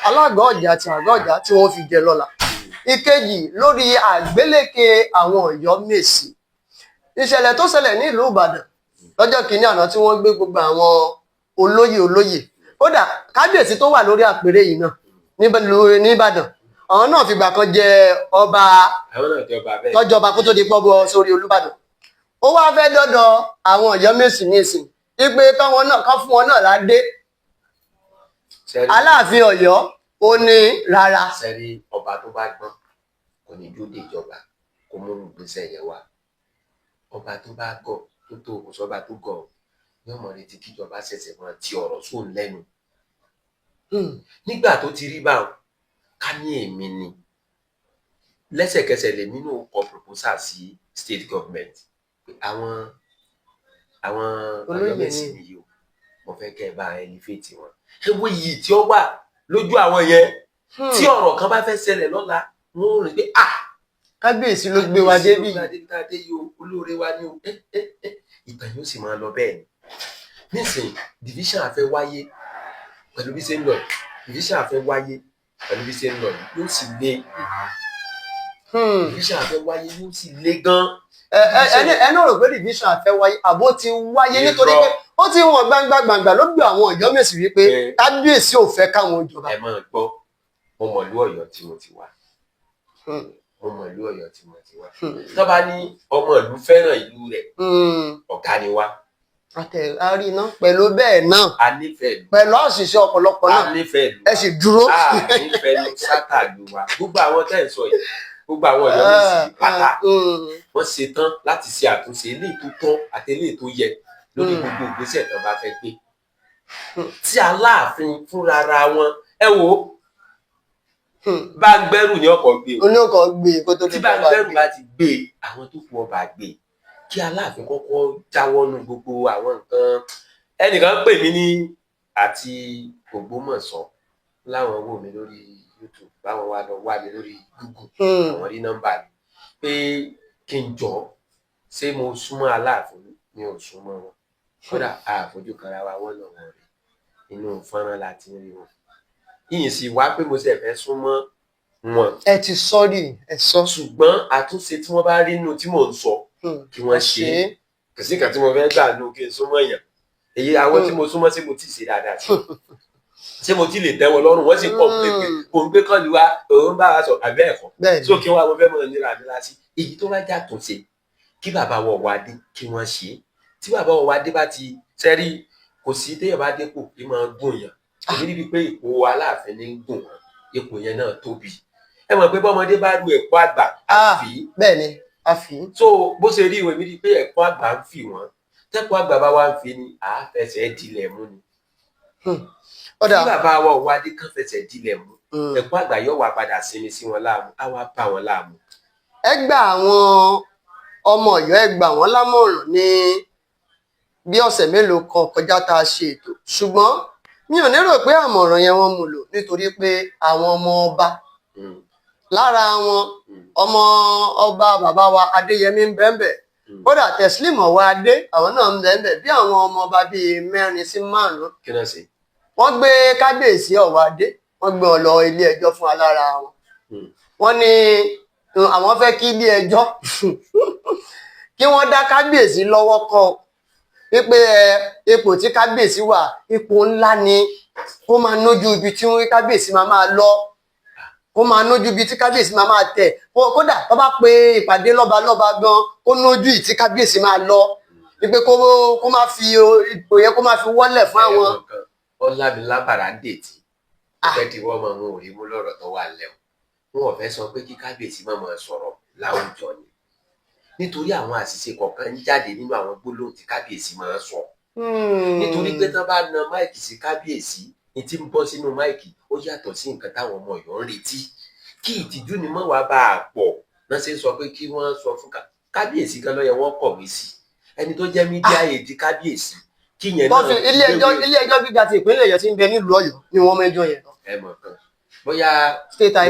alága ọ̀jà àti àgọ́ ọ̀jà tí wọ́n fi jẹ lọ́la. Ìkejì lórí àgbélékè àwọn Ọ̀yọ́mèsì. Ìṣẹ̀lẹ̀ tó ṣẹlẹ̀ ní ìlú Ìbàdàn lọ́jọ́ kìíní àná tí wọ́n gbé gbogbo àwọn olóyè olóyè, kódà kábíyèsí tó wà lórí àpèrè yìí náà ní Ìbàdàn, àwọn náà fìgbà kan jẹ ọba. Àwọn náà jọba bẹ́ẹ̀. Tọ́jọba kó tó di pọ́ bọ́ sórí Olúbàdàn. Ó wá fẹ́ dọ́dọ̀ àwọn Ọ̀yọ́mèsì ní ìsìn ipe káwọn náà ká fún wọn náà ládé. Sẹ́rí Aláàfin Ọ̀yọ́ ó ní rárá. Sẹ́rí, ọba tó bá gbọ́n kò ní dúró de ìjọba kó mú ìgbésẹ̀ yẹn wá. Ọba tó bá gọ̀ tó tó kò sọ́ba tó gọ̀ yóò mọ̀ retí kíjọba ṣẹ̀ṣẹ̀ máa ti ọ̀rọ̀ sóun lẹ́nu. Nígbà tó ti rí báwọn, ká ní èmi ni, lẹ́sẹ̀kẹsẹ̀ lèmi náà kọ proposal sí state government pé àwọn Olóyè Ọ̀yọ́mèsì ni. nìyí o, mo fẹ́ kẹ́ ẹ bá elevate wọn. Ẹ wo iyì tí ó wà lójú àwọn yẹn. Tí ọ̀rọ̀ kan bá fẹ́ ṣẹlẹ̀ lọ́la, wọ́n ó rí pé ah, Kábíyèsí ló gbé wa débì. kábíyèsí ló gbé wa débi tá a dé yìí o, olóore wa ni o. Ẹ ẹ ẹ, ìtàn yóò sì máa lọ bẹ́ẹ̀ ni. Nísìnyí, division àfẹ́ wáyé pẹ̀lú bí ṣe ń lọ yìí. Division àfẹ́ wáyé pẹ̀lú bí ṣe ń lọ yìí, yóò sì le. Division àfẹ́ wáyé, yóò sì le gan. Ẹ ẹ ẹni ẹni rò pé division àfẹ́ wáyé àbó ti wáyé, nítorí pé ó ti wọ̀n gbangba gbangba lójú àwọn Ọ̀yọ́mèsì wípé kábíyèsí ò fẹ́ káwọn jọba. Ẹ máa gbọ́, mo mọ̀ ìlú Ọ̀yọ́ tí mo ti wá. Mo mọ̀ ìlú Ọ̀yọ́ tí mo ti wá. Tó bá ní ọmọ ìlú fẹ́ràn ìlú rẹ̀, ọ̀gá ni wá. Àtẹ àárí iná pẹ̀lú bẹ́ẹ̀ náà. A nífẹ̀ẹ́ ìlú. Pẹ̀lú àṣìṣe ọ̀pọ̀lọpọ̀ A náà, nífẹ̀ẹ́ ìlú. ẹ sì dúró. A nífẹ̀ẹ́ ní sátà ìlú wa. Gbogbo àwọn tẹ́ ń sọ yìí, gbogbo àwọn Ọ̀yọ́mèsì pátá, wọ́n ṣetán láti ṣe àtúnṣe eléyìí tó tọ́ àti eléyìí tó yẹ lórí gbogbo ìgbésẹ̀ tán bá fẹ́ gbé. Tí Aláàfin fúnra ra wọn, ẹ wò ó, bá ń gbẹ́rù ní ọkọ̀ gbé o. Oníkọ̀ gbé kó tó Tí di bá ń bá gbẹ́rù gbé. bá ti gbé e, àwọn tó kù ọba gbé e. Kí Aláàfin kọ́kọ́ jáwọ́ nu gbogbo àwọn nǹkan. Ẹnìkan pè mí ní àti Ògbómọ̀ṣọ́, láwọn wò mí lórí YouTube, báwọn wá lọ wá mi lórí Google, àwọn rí nọ́mbà mi, pé kí n jọ, ṣé mo súnmọ́ Aláàfin? Mi ò súnmọ́ wọn, kódà àfojú kanra wa. Wọ́n lọ wọ́n rí inú fọ́nrán la ti ń rí wọn. Yìnyín sì wá pé mo ṣe fẹ́ súnmọ́ wọn. Ẹ ti sọ́ọ̀rì, ẹ sọ. Ṣùgbọ́n àtúnṣe tí wọ́n bá rí nínú tí mò ń sọ, kí wọ́n ṣe é. Kò sí nǹkan tí mo fẹ́ gbà nù kí n súnmọ́ èèyàn. Èyí àwọn tí mo súnmọ́ sí, mo ti ṣe dáadáa sí, ṣé mo ti lè tẹ́ wọn lọ́rùn? Wọ́n sì pọ̀ pé kò ń gbé kọ́ọ̀lù wa, òun bá wa sọ àbẹ́ ẹ̀kọ́. Bẹ́ẹ̀ ni. So kí wọ́n á, mo fẹ́ mọ̀ níra mi lásì. Èyí tó bá jà tó ṣe, kí bàbá wọ̀ wá dé, kí wọ́n ṣe é. Tí bàbá wọ̀ wá dé bá ti sẹ́rí, kò sí téèyàn bá dépò kí máa gùn yàn. Èmi níbi pé ipò Aláàfin ní ń gùn wọn, ipò yẹn náà tóbi. Ẹ mọ̀ pé bọ́mọdé bá ru ẹ̀kọ́ àgbà, àfi Bẹ́ẹ̀ ni, a fi. So bó ṣe rí ìwé mi rí pé ẹ̀kọ́ àgbà ń fi wọ́n. Tẹ́kọ̀ọ́ àgbà bá wá ń fi ni, àá fẹsẹ̀ dilẹ̀ mú ni. Ọ̀dà. Tí bàbá wa Ọ̀wádé kan fẹsẹ̀ dilẹ̀ mú, ẹ̀kọ́ àgbà yóò wá padà sinmi sí wọn láàmú, á wá bá wọn láàmú. Ẹ gba àwọn ọmọ Ọ̀yọ́, ẹ gbà wọ́n lámọ̀ràn ní bí ọ̀sẹ̀ mélòó kan kọjá tá a ṣe ètò, ṣùgbọ́n mi ò lérò pé àmọ̀ràn yẹn wọ́n mú lò, nítorí pé àwọn ọmọ ọba, lára wọn, ọmọ ọba bàbá wa Adéyẹmí ń bẹ́ńbẹ́. Kódà Teslim Ọwọ́adé, àwọn náà ń bẹ ń bẹ, bí àwọn ọmọ ọba bíi 4 sí 5. Kí náà ṣe? Wọ́n gbé kábíyèsí Ọwọ́adé, wọ́n gbé wọn lọ ilé ẹjọ́ fún alára wọn. Wọ́n ní àwọn fẹ́ kí ilé ẹjọ́ kí wọ́n dá kábíyèsí lọ́wọ́ kọ́, wípé ipò tí kábíyèsí wà, ipò ńlá ni, kó máa nójú ibi tí kábíyèsí máa máa lọ, kó máa nójú ibi tí kábíyèsí máa máa tẹ̀. Kódà tó bá pe ìpàdé lọ́balọ́ba gan, kó nójú ìtí kábíyèsí máa lọ, wípé kó má fi ipò yẹn, kó má fi wọ́lẹ̀ fún àwọn. Ọlámilábàrá ń dètí fẹ́ kí wọ́n máa mú òrí mú lọ́rọ̀ tó wà lẹ́wọ̀n. Wọn ò fẹ́ sọ pé kí kábíyèsí má máa sọ̀rọ̀ láwùjọ ni, nítorí àwọn àṣìṣe kọ̀ọ̀kan ń jáde nínú àwọn gbólóhùn tí kábíyèsí máa ń sọ. Nítorí pé tán bá na máìkì sí kábíyèsí, ní tí ń bọ́ sínú máìkì ó yàtọ̀ sí nǹkan táwọn ọmọ Ọ̀yọ́ ń retí. Kí ìtìjú ni mọ́ wàá bá a pọ̀ náà ṣe ń sọ pé kí wọ́n sọ fún kábíyèsí gan ló yẹ wọ́n kọ̀wé sí, ẹni tó jẹ́ mídíà èdè kábíyèsí, kí yẹn náà. Ilé ẹjọ́ gíga ti ìpínlẹ̀ Ọ̀yọ́ tí ń bẹ nílùú Ọ̀yọ́ ni wọ́n mẹ́jọ yẹn lọ. Ẹ mọ̀ kan bóyá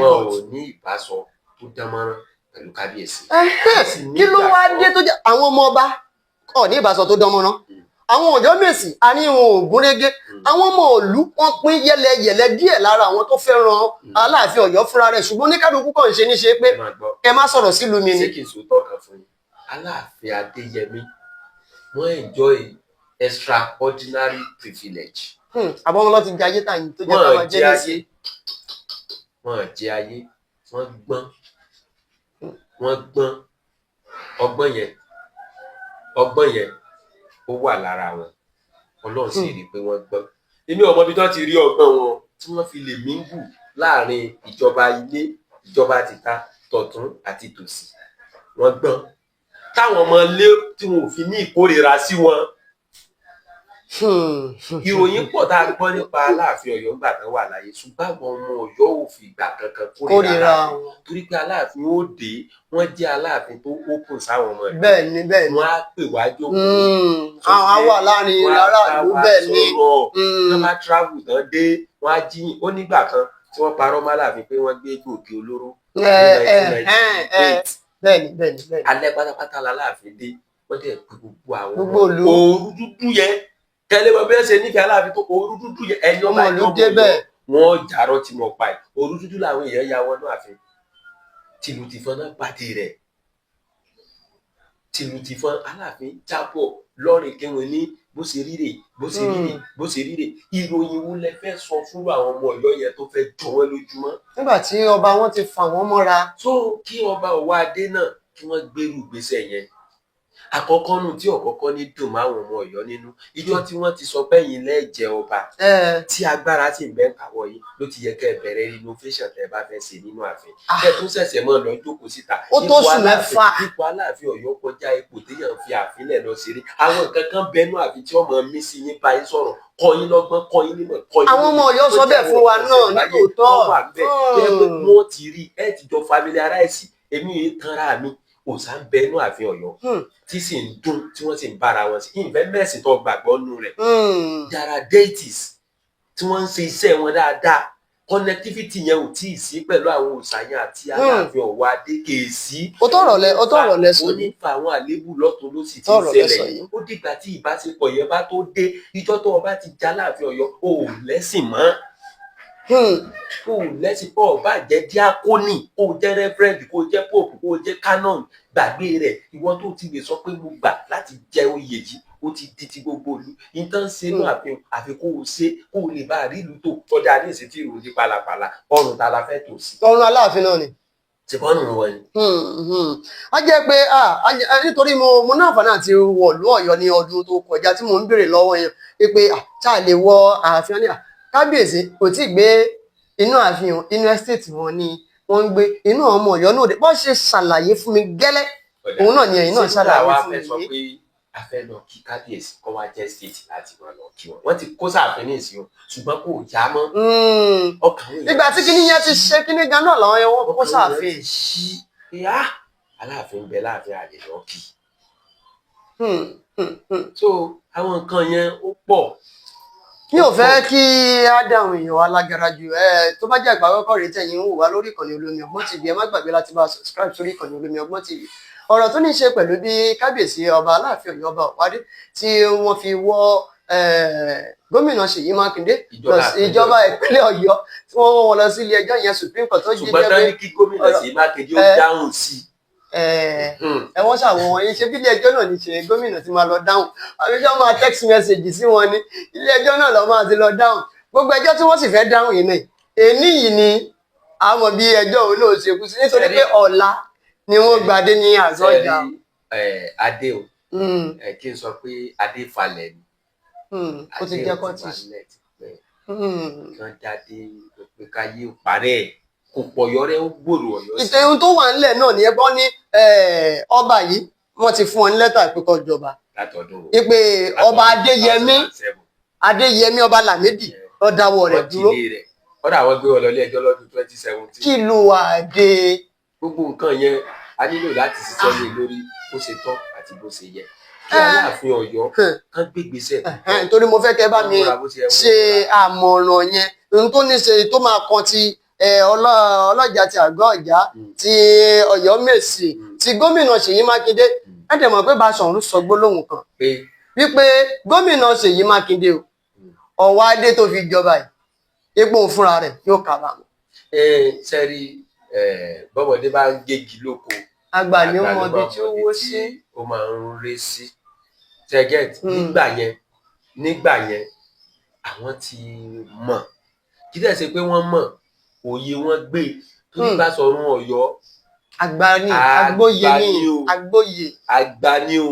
wọn ò ní ìbáṣọ tó dán mọ́rán pẹ̀lú kábíyèsí. Kí ló wá dé tó jẹ́ àwọn ọmọ ọba ọ̀ ní ìbáṣọ tó dán mọ́rán, àwọn Ọ̀yọ́mèsì àní wọn ò gúnrégé, àwọn ọmọ ìlú wọn pín yẹlẹyẹlẹ díẹ̀ lára àwọn tó fẹ́ràn Aláàfin Ọ̀yọ́ fúnra rẹ̀, ṣùgbọ́n oníkálukú kàn ń ṣe níṣe pé ẹ má sọ̀rọ̀ sílùú mi ni. Ṣé kí n sòótọ́ kan fún yín? Aláàfin Adéyẹmí wọ́n enjoy extraordinary privilege. Àbọ̀ wọn lọ ti jẹ ayé tàyín tó jẹ́ ká máa jẹ́ nísìnyí. Wọ́n jẹ ayé, wọ́n gbọ́n, wọ́n gbọ́n, ọgbọ́n yẹn ó wà lára wọn. Ọlọ́run sì rí i pé wọ́n gbọ́n. Èmi ò mọ ibi tí wọ́n ti rí ọgbọ́n wọn tí wọ́n fi lè mingle láàrin ìjọba ilé, ìjọba tìta, tọ̀tún àti tòsì. Wọ́n gbọ́n táwọn ọmọ ilé tí wọn ò fi ní ìkórira sí wọn. Ìròyìn pọ̀ tá a gbọ́ nípa Aláàfin Ọ̀yọ́ nígbà tán wà láyé, ṣùgbọ́n àwọn ọmọ Ọ̀yọ́ ò fi ìgbà kankan kórìíra wọn, torí pé Aláàfin ó dé, wọ́n jẹ́ Aláàfin tó open sáwọn ọmọ rẹ̀. Bẹ́ẹ̀ ni, bẹ́ẹ̀ ni. Wọ́n á pè wá jókòó. Àwọn á wà láàrin aráàlú, bẹ́ẹ̀ ni. Wọ́n bá travel tán dé, wọ́n á jíyìn. Ó nígbà kan tí wọ́n parọ́ mọ́ Aláàfin pé wọ́n gbé gbòógì olóró ní 1998. Bẹ́ẹ̀ ni, bẹ́ẹ̀ ni, bẹ́ẹ̀ ni. Alẹ́ pátápátá l'Aláàfin dé, wọ́n dẹ̀ pé gbogbo àwọn gbogbo ìlú. Òru dúdú yẹn tẹ́lẹ̀ mọ bí wọ́n ṣe nífẹ̀ẹ́ Aláàfin tó, òru dúdú yẹn ẹni ọba ìlú débẹ̀ wọ́n jàrọ tí mo pa ẹ̀. Òru dúdú làwọn èèyàn ya wọnú ààfin, tìlù tìfọn náà pàdé rẹ̀, tìlù tìfọn. Aláàfin jábọ̀ lọ́rìn kéwọn ní bó ṣe ríre, bó ṣe ríre, bó ṣe ríre. Ìròyìn wo lẹ fẹ́ sọ fún àwọn ọmọ Ọ̀yọ́ yẹn tó fẹ́ jọ wọ́n lójúmọ́? Nígbà tí ọba wọn ti fà wọ́n mọ́ra. Tó kí ọba Ọwọ́adé náà kí wọ́n gbèrú ìgbésẹ̀ yẹn. Àkọ́kọ́ nù tí ọ̀kọ́kọ́ ní dùn máwọn ọmọ Ọ̀yọ́ nínú, ìjọ tí wọ́n ti sọ pé ẹ̀yin lẹ́jẹ̀ ọba tí agbára sì ń bẹ ń kàwọ́ yín, ló ti yẹ kẹ́ ẹ bẹ̀rẹ̀ renovation tẹ́ ẹ bá fẹ́ ṣe nínú ààfin, kẹ́ ẹ tún ṣẹ̀ṣẹ̀ mọ́ lọ jókòó síta. Ó tó oṣù mẹ́fà. Ipò Aláàfin Ọ̀yọ́ kọjá ipò téèyàn fi ààfin lẹ̀ lọ ṣeré. Àwọn nǹkan kan bẹnu ààfin tí ọmọ mi sí yín, bá yín sọ̀rọ̀, kọ́ yín lọ́gbọ́n, kọ́ yín nímọ̀, kọ́ yín. Àwọn ọmọ Ọ̀yọ́ sọ bẹ́ẹ̀ fún wa náà nítòótọ́. Wọ́n ti rí ẹ ti jọ familiarize. Èmi yìí tanra mi, òòṣà ń bẹ inú ààfin Ọ̀yọ́ tí sì ń dún, tí wọ́n sì ń bára wọn sí ìfẹ́ mẹ́sìn tó gbàgbọ́ nù rẹ̀. There are deities tí wọ́n ń ṣe iṣẹ́ wọn dáadáa. Connectivity yẹn ò tíì sí pẹ̀lú àwọn òòṣà yẹn àti Aláàfin Ọwọ́adé kèésì. Ó tọrọ lẹ, ó tọrọ lẹ sọ yìí. Ó ní fa àwọn àléébù lọ́tún ló sì ti ń ṣẹlẹ̀. Ó dìgbà tí ìbáṣepọ̀ yẹn bá tó dé, ìjọ tó o bá ti já Aláàfin Ọ̀yọ́, o ò lẹ́sìn mọ́. Kó o lẹ́sìn pọ̀, bá jẹ́ díákónì, kó o jẹ́ rẹ́fúrẹ́ǹdì, kó o jẹ́ póòpù, kó o jẹ́ kánọ̀n, gbàgbé rẹ̀. Ìwọ tó ti lè sọ pé mo gbà láti jẹ oyè yìí, ó ti di ti gbogbo ìlú. Ìtàn ṣe inú àfihàn àfi kó o ṣe kó o lè bá a rí ìlú tó kọjá ní ìsìn tí ìròyìn pálapàla. Ọrùn ta la fẹ́ tò sí. Ọrùn Aláàfin náà ni. Ṣùgbọ́n wọn ni. A jẹ́ pé nítorí mo náà fàánà àti wọ̀lú Ọ̀yọ́ ní ọdún tó kọjá tí mo ń béèrè lọ́wọ́ yẹn pé tá a lè wọ ààfin ní kábíyèsí kò tí ì gbé inú ààfin, inú ẹ́stéètì wọn ni wọ́n ń gbé, inú ọmọ Ọ̀yọ́ náà dé. Bọ́n ṣe ṣàlàyé fún mi gẹ́lẹ́ òun náà ni ẹ̀yin náà ṣàlàyé fún mi. Ṣé wàá fẹ́ sọ pé a fẹ́ lọ kí kábíyèsí kọ́ wá jẹ́ stéètì láti máa lọ kí wọn? Wọ́n ti kó sáàfin ní ìsìn, ṣùgbọ́n kò já mọ́. Ọkàn wọn. Ìgbà tí kíní yẹn ti ṣe kíní gan náà làwọn yẹn wọ́n kó sáàfin. Aláàfin ń bẹ láàfin, àlè lọ kí. So àwọn nǹkan yẹn ó pọ̀. Mi ò fẹ́ kí á dá àwọn èèyàn wa lágara jù. Ẹ tó bá jẹ́ ìgbà àkọ́kọ́ rèé tẹ̀yin ń wò wá lórí ìkànnì Olómi Ọgbọ́n TV, ẹ má gbàgbé láti bá a subscribe sórí ìkànnì Olómi Ọgbọ́n TV. Ọ̀rọ̀ tó ní í ṣe pẹ̀lú bí kábíyèsí ọba Aláàfin Ọ̀yọ́, ọba Ọ̀wádé, tí wọ́n fi wọ́ gómìnà Ṣèyí Mákindé lọ sí ìjọba ìpínlẹ̀ Ọ̀yọ́, tí wọ́n wọ́ wọn lọ sí ilé ẹjọ́ yẹn, Supreme Court, tó jí Ṣùgbọ́n jẹ́ tán pé ní kí gómìnà Ṣèyí Mákindé ó dáhùn sí ẹ wọ́n ṣàwọn wọn yìí ṣe bí ilé ẹjọ́ náà ní ṣe gómìnà ti máa lọ dáhùn, àbí ṣé wọ́n máa text message sí wọn ní ilé ẹjọ́ náà lọ́ máa ti lọ dáhùn? Gbogbo ẹjọ́ tí wọ́n sì fẹ́ dáhùn yìí náà, èní yìí ni àmọ́ bí ẹjọ́ òun náà ṣe kú sí, nítorí pé ọ̀la ni wọ́n gbadé ní àgọ́ ọjà. Sẹ́rí adé o, kí n sọ pé adé falẹ̀ ni. Ó ti Adé jẹ́ ò kó ti ti wà nílẹ̀ tipẹ́. Kí wọ́n jáde pé káyé parẹ́ kò pọ̀ yọrẹ́ ó gbòòrò Ọ̀yọ́ sí. Ìtẹ̀ ohun tó wà ńlẹ̀ náà nìyẹn gbọ́ ní ọba yìí, wọ́n ti fún ọ ní lẹ́tà ìpè kó jọba. Látọdún wo? Ìpè ọba Adéyẹmí, 2007. Adéyẹmí, ọba Lámídì ló dáwọ́ rẹ̀ Wọ́n ti dúró. lé rẹ̀ kọ́dà, wọ́n gbé wọn lọ ilé ẹjọ́ lọ́dún 2017. Kí ló wà dé? Gbogbo nǹkan yẹn, a nílò láti ṣiṣẹ́ lé lórí bó ṣe tọ́ àti bó ṣe yẹ kí Aláàfin Ọ̀yọ́ kán gbégbèsè tó tọ́. Torí mo fẹ́ kẹ́ bá mi Múra bó ṣe yẹ kó ṣe múra. àmọ̀ràn yẹn, ohun tó ní ṣe tó máa kan ti ọlọ́jà ti àgọ́ ọ̀já, ti Ọ̀yọ́ Mèsì, ti gómìnà Ṣèyí Mákindé. Ẹ dẹ̀ mọ̀ pé Basọ̀run sọ gbólóhùn kan Pé wípé gómìnà Ṣèyí Mákindé o, ọ̀wá adé tó fi jọba yìí, ipò òun fúnra rẹ̀ yóò kábàámọ̀. Ẹ sẹ́rí, bọ́mọdé bá ń gégi lóko, Àgbà ni ó àgbà mọ ló ibi máa tí ó mọ ibi wó tí sí. ó máa ń ré sí tẹ́gẹ̀t. Nígbà yẹn àwọn ti mọ̀, kí dẹ̀ ṣe pé wọ́n mọ̀, òye wọn gbé torí Basọ̀run Ọ̀yọ́ Àgbà ni, agbóye àgbà ni. Ni o. Agbóye. Àgbà ni o.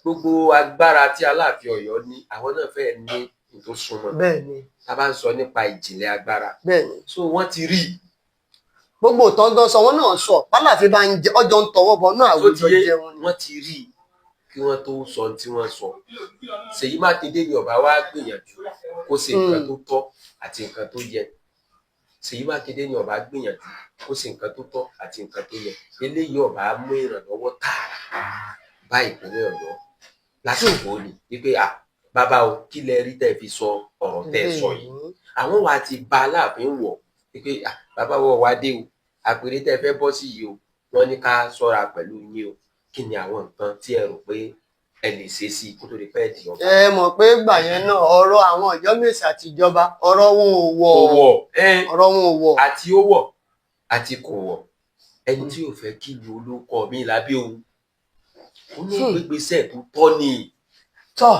Gbogbo agbára tí Aláàfin Ọ̀yọ́ ní, àwọn náà fẹ́ẹ́ ní ní tó súnmọ́. bẹ́ẹ̀ ni Tá a bá ń sọ nípa ìjìnlẹ̀ agbára, bẹ́ẹ̀ ni so wọ́n ti rí i. Gbogbo ìtàn gan sọ, wọn náà sọ pálàfin bá ń jẹ ọjọ́ ń tọwọ́ bọ náà Tó ti àwùjọ yé jẹun ni. Wọ́n ti rí i kí wọ́n tó sọ ohun tí wọ́n sọ. Ṣèyí Mákindé ni ọba wa gbìyànjú kó ṣe nǹkan tó tọ́ àti nǹkan tó yẹ. Ṣèyí Mákindé ni ọba gbìyànjú kó ṣe nǹkan tó tọ́ àti nǹkan tó yẹ. Eléyìí ọba mú ìrànlọ́wọ́ tààrà bá ìpínlẹ̀ Ọ̀yọ́ lásìkò ni wípé, à bàbá o, kí lẹ rí tẹ́ fi sọ ọ̀rọ̀ tẹ́ sọ yìí? Àwọn wa ti ba Aláàfin wọ̀ wípé, à bàbá wọ wá dé o, àpèrè tẹ́ fẹ́ bọ́ sí yìí o, wọ́n ní ká ṣọ́ra pẹ̀lú yín o. Kí ni àwọn nǹkan tí ẹ rò pé ẹ lè ṣe sí i kó tó di pé ẹ di ọba? Ẹ mọ̀ pé gbà yẹn náà, ọ̀rọ̀ àwọn Ọ̀yọ́mèsì àti ìjọba, ọ̀rọ̀ wọn ò wọ̀. Kò wọ̀ ẹ. Ọ̀rọ̀ wọn ò wọ̀. Àti ó wọ̀ àti kò wọ̀, ẹni tí ò fẹ́ kí ìlú olóko mi lábẹ́ òun, ó ní gbégbèsè tó tọ́ ni. Tọ́.